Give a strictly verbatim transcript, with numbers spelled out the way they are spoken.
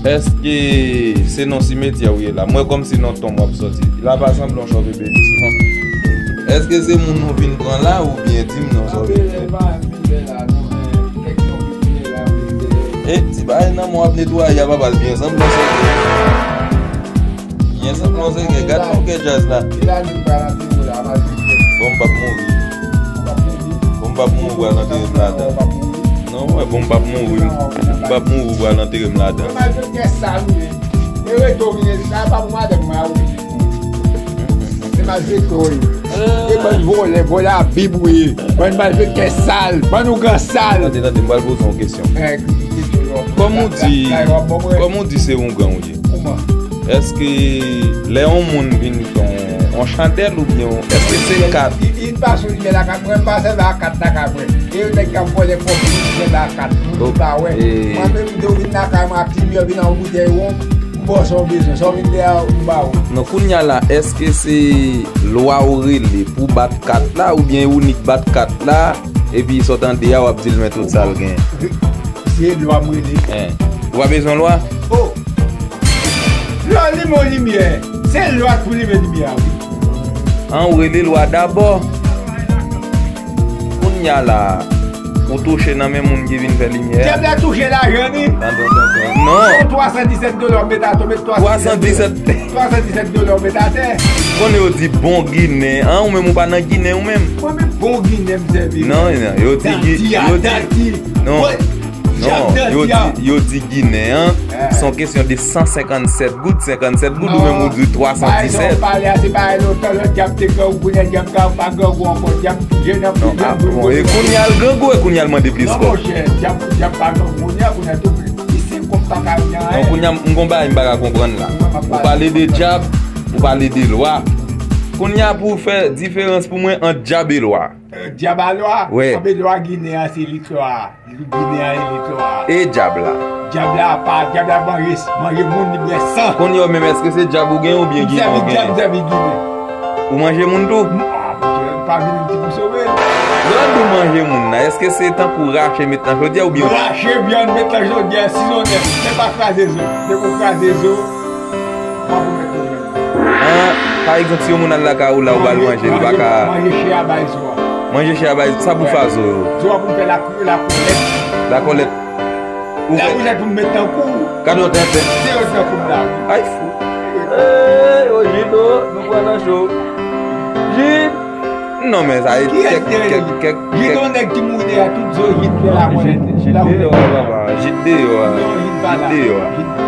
Èske se nan simetyè ou ye la? M wè kòmsi nan tonm w ap sòti. La pa sanble yon chòv ebenis, non. Èske se moun nou vin pran la oubyen di m non sa w vin fè? E, ti bagay nan men w ap netwaye a, papa, l byen sanble yon sèkè. Byen sanble yon sèkè. Gad yon kè djaz la. Bon, m p ap mouri. Bon, m p ap mouri, w pral antere m ladan. Non, wè, bon, m p ap mouri. M p ap mouri, w pral antere m ladan. E malfektè sal ou ye. E reto vini la, pa pou madanm mwen a ou. E malfektè ou ye. E bann vòlè, vòlè a bib ou ye. Bann malfektè sal, bann ougan sal. Tande, tande, m pral poze yon kesyon. Kòm ou di, kòm ou di se ougan ou ye. Èske lè yon moun vin fè yon, yon chandèl oubyen yon, èske se kat? Li, li pa sou limyè lakay mwen, m pa sèvi ak kat lakay mwen. E yo nèg k ap vòlè kòb, li sèvi ak kat. Moun ki pa wè. Mwen menm, yo vin lakay mwen ak limyè, vin ak yon boutèy won, m ba w sa w bezwen, sa w vin fè a, m ba w. Non, kounye a la, èske se lwa ou rele pou bat kat la, oubyen ou nik bat kat la, epi sa w tande a, w ap di l men tout sa l gen? Se lwa m rele. Ou pa bezwen lwa? Oh! Lè w limen yon limyè, se lwa k pou limen limyè a, wi. An, ou rele lwa dabò. Kounye a la, ou touche nan men moun ki vin fè limyè a. Dyab la touche lajan ni. Tande, tande. Non. Yon twa san disèt dola w met atè, w met twa san disèt dola. Twa san disèt? Twa san disèt dola w met atè. Konnen yo di bon Ginen, an, ou menm ou pa nan Ginen ou menm? Mwen menm bon Ginen m sèvi. Non, non, yo di Gi-, yo di, non. Non, yo di, yo di Ginen an, se yon kesyon de san senkannsèt goud, senkannsèt goud, ou menm ou di twa san disèt. Bagay sa w pale a, se bagay lontan, lè dyab te grangou, kounye a dyab pa grangou ankò, dyab jwenn anpil grangou. E kounye a l grangou, e kounye a l mande plis kòb. Non, monchè, dyab, dyab pa grangou, kounye a, kounye a tou, li se kòb pa ka gen anyen. Non, kounye a, m gon bagay m pa ka konprann la. Ou pale de dyab, ou pale de lwa. Kounye a, pou w fè diferans pou mwen ant dyab e lwa. Dyab a lwa, anben lwa Ginen an se lit lwa a. Lit Ginen an e lit lwa a. E dyab la? Dyab la pa, dyab la manje, manje moun, li bwè san. Kounye a menm, èske se dyab ou gen oubyen Ginen ou gen? M sèvi dyab, m sèvi Ginen. Ou manje moun tou? Ah, monchè, pa vin di pou sove. Lè w di w manje moun nan, èske se tankou rache met nan chodyè oubyen? Rache vyann met nan chodyè, sizone, men pa kraze zo. Depi w kraze zo, w ap remèt pwoblèm. An, pa egzanp, si yon moun al lakay ou la, ou ba l manje, li pa ka. Manje chè a bay zo a. Manje chè a bay, sa pou l fè a zo yo? Zo a pou l fè la, lakòlèt. Lakòlèt. Lakòlèt pou l met nan kou. Gade yon tenten. Se yo nan kou m la, wi. Ay, fou. Ey, o Jid, o, nou pran nan cho. Jid. Non, men sa e kèk, kèk, kèk, kèk. Jid, yon nèg ki mouri deyò, tout zo Jid fè lakòlèt. Jid deyò a, papa. Jid deyò a. Non, Jid pa la. Jid deyò a.